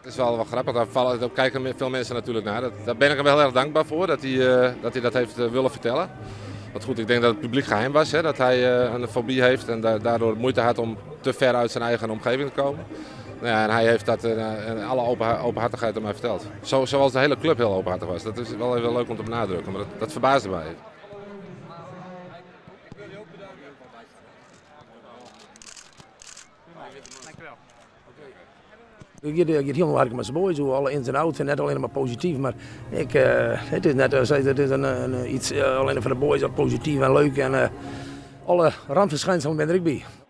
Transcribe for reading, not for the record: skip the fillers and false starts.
Dat is wel, wel grappig, daar, vallen, daar kijken veel mensen natuurlijk naar. Dat, daar ben ik hem wel heel erg dankbaar voor, dat hij, dat, hij dat heeft willen vertellen. Want goed, ik denk dat het publiek geheim was, hè, dat hij een fobie heeft en daardoor moeite had om te ver uit zijn eigen omgeving te komen. Nou ja, en hij heeft dat in alle openhartigheid aan mij verteld. Zo, zoals de hele club heel openhartig was. Dat is wel even leuk om te benadrukken, maar dat, dat verbaasde mij. Ik giet hielendal Harkemase Boys oer alle ins en outs en net allinnich mar posityf, mar ik, it is net, it is in, iets allinnich foar de Boys posityf en leuk en alle randferskynselen binne der ek by.